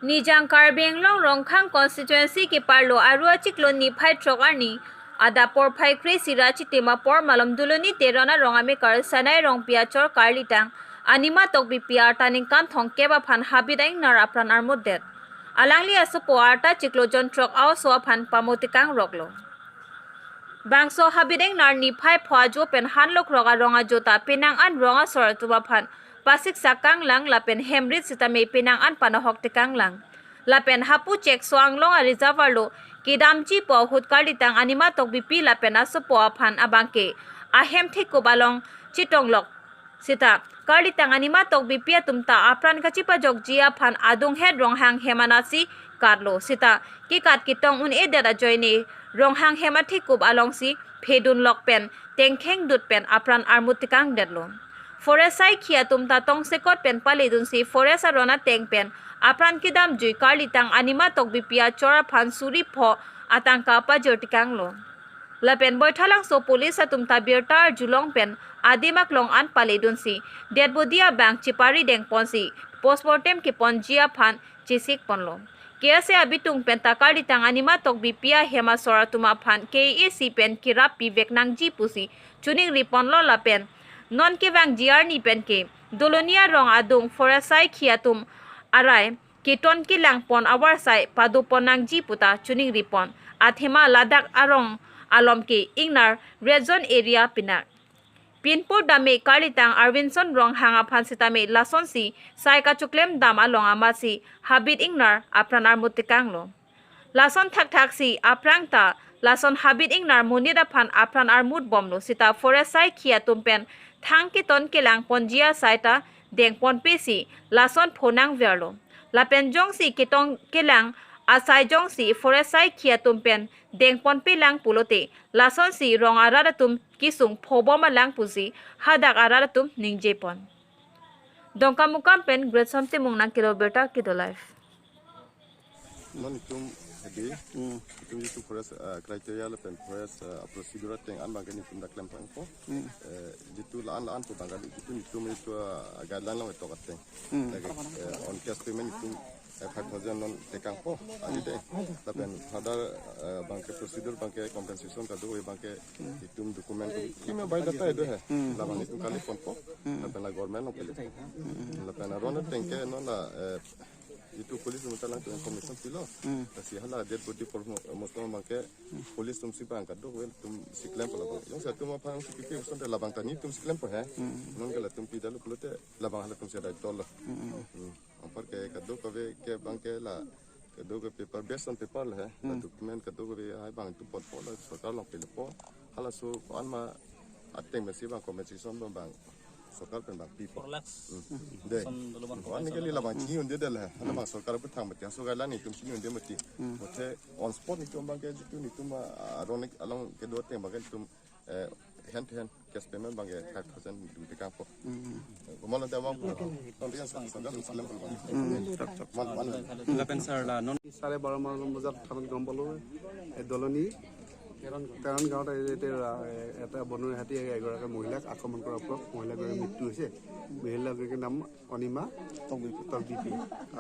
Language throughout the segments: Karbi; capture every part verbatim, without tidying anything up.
Nijang Karbi Anglong Rongkhang constituency keparlo Aru achiklo niphai throk arni adap porphai kre-isi ra chitim apor malom Doloni Teron arong amekar Sanai Rongpi achor Karlitang Anima Tokbipi arta ningkan thomkep aphan Habit Ingnar apran armutdet. Alangli asopo arta chiklo jon throk a-oso aphan pamotekang roklo. Bangso Habit Ingnar niphai pho ajo pen hanlok rok arong ajo ta penang an rong asor atum aphan pasiksak kanglang lapen hem rit sitame penang an panahok tekanglang. Lapen hapu chekso anglong a-reservoir lo kedamji pu ahut Karlitang Anima Tokbipi lapen asopo aphan abangke ahem thekup along chitonglok sita Karlitang Anima Tokbipi atum ta apran kachipajokji aphan adunghet Ronghang hem anatsi katlo sita kekat ketong un-edet ajoine Ronghang hem athekup alongsi phedunlok pen tengkheng dut pen apran armut tekangdetlo. Forest saikhi atum ta tongsekot pen paledunsi forest aron ateng pen apran kedamjui Karlitang Anima Tokbipi achor aphan suri pho atangka pajir tekanglo. Lapen Boithalangso police atum ta birta arjulong pen adim aklong an paledunsi dead body abang chipari dengponsi postmortem keponji aphan chesikponlo. K S A abitung pen ta Karlitang Anima Tokbipi ahem asor atum aphan K A A C pen kerap pivek nangji pusi choningriponlo lapen non kevangji arni penke Doloni arong adung forest saikhi atum arai keton kelangpon avarsai padopon nangji puta choningripon. Athema ladak arong alom ke Ingnar Red Zone area pinak. Pinpur dame Karlitang Arvinson Ronghang aphan sitame lasonsi sai kachoklem dam along amatsi Habit Ingnar apran armut tekanglo. Lason thakthaksi aphrang ta lason Habit Ingnar monit aphan apran armut bomlo sita forest saikhi atum pen thang keton kelangponji asai ta dengponpesi lason pho nangverlo. Lapen jongsi ketong kelang asai jongsi forest saikhi atum pen dengponpelang pulote lasonsi rong arat atum kesung phobom alang pusi hadak arat atum ningjepon. Dongkamukam pen Greatson Timung nangkelo birta Kedo Live. Non itum hedi, hmm, itum itum forest, ah, criteria lapen forest, ah, procedure ateng an bangke itum dak klem pangpo. Hmm. Eh, jitu la-an la-an pu bangke itum itum itum, ah, guideline along itok ateng. Hmm. Lagi, eh, on cash payment itum, eh, five thousand non tekangpo, adi de. Lapen further, eh, bangke procedure bangke compensation kado bangke itum document itum, itum biodata do he. Hmm. Labang itum kali ponpo. Hmm. Lapen la government along kali. Hmm. Lapen aron ateng ke non la, eh, itum police atum ta lang itum information pilo. Hmm. Lasi hala dead body postmortem bangke police atumsi bang kadokave itum si klempo labang. Jongsi itum aphan si pipi uson te labang ta nelitum si klempo he. Hmm. Non ke latum pidalo pulote labang halatum si adai tol. Hmm. Hmm. Anparke kadokave ke bangke la kadokave paper, based on paper le he. La, hmm, document kadokave hai bang itum ponpo la sorkar along pelepo. Halaso ko-an ma ateng pensi bang compensation bang bang sorkar pen bang pipo. Four lakhs. Hmm. De. Son dolo bang. Ko-an ke labang chini un-edetlo he. Hala bang sorkar pu thang mati. Halaso guideline itum chini un-edet mati. Hmm. Mate on spot itum bangke itum itum, ah, aron along kedo ateng bangke itum, eh, hand to hand cash payment bangke five thousand itum tekangpo. Hmm. Komal ante abang pu. Tong dia sa sa dalam salam pu bang. Hmm. Tok, tok. Mal, mal. Lapen sir la non চাৰে বাৰ মান বজাত থানাত গম পালোঁ, এই দলনি তেৰণ গাঁৱত এই, এতিয়া, এ, এটা বনৰীয়া হাতীয়ে এগৰাকী মহিলাক আক্ৰমণ কৰাৰ ফলত মহিলাগৰাকীৰ মৃত্যু হৈছে। মহিলাগৰাকীৰ নাম অনিমা তকবিপি। তকবিপি।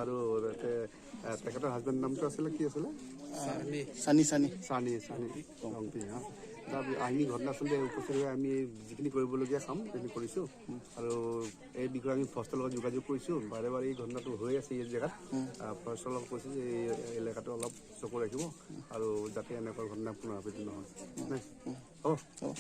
আৰু তে-, এ, তেখেতৰ হাজবেণ্ড নামটো আছিলে, কি আছিলে? চানি। চানি, চানি। চানি, চানি ৰংপি, হা। তাৰ আমি ঘটনাস্থলীতে উপস্থিত হৈ আমি যিখিনি কৰিবলগীয়া কাম সেইখিনি কৰিছোঁ। আৰু এই বিষয়ে আমি ফৰেষ্টৰ লগত যোগাযোগ কৰিছোঁ। বাৰে বাৰে এই ঘটনাটো হৈ আছে এই জেগাত। উম। আহ, ফৰেষ্টৰ লগত কৈছোঁ যে এই এলেকাটো অলপ চকু ৰাখিব আৰু যাতে এনেকুৱা ঘটনা পুনৰাবৃত্তি নহয়। নাই? উম। হ'ব। হ'ব।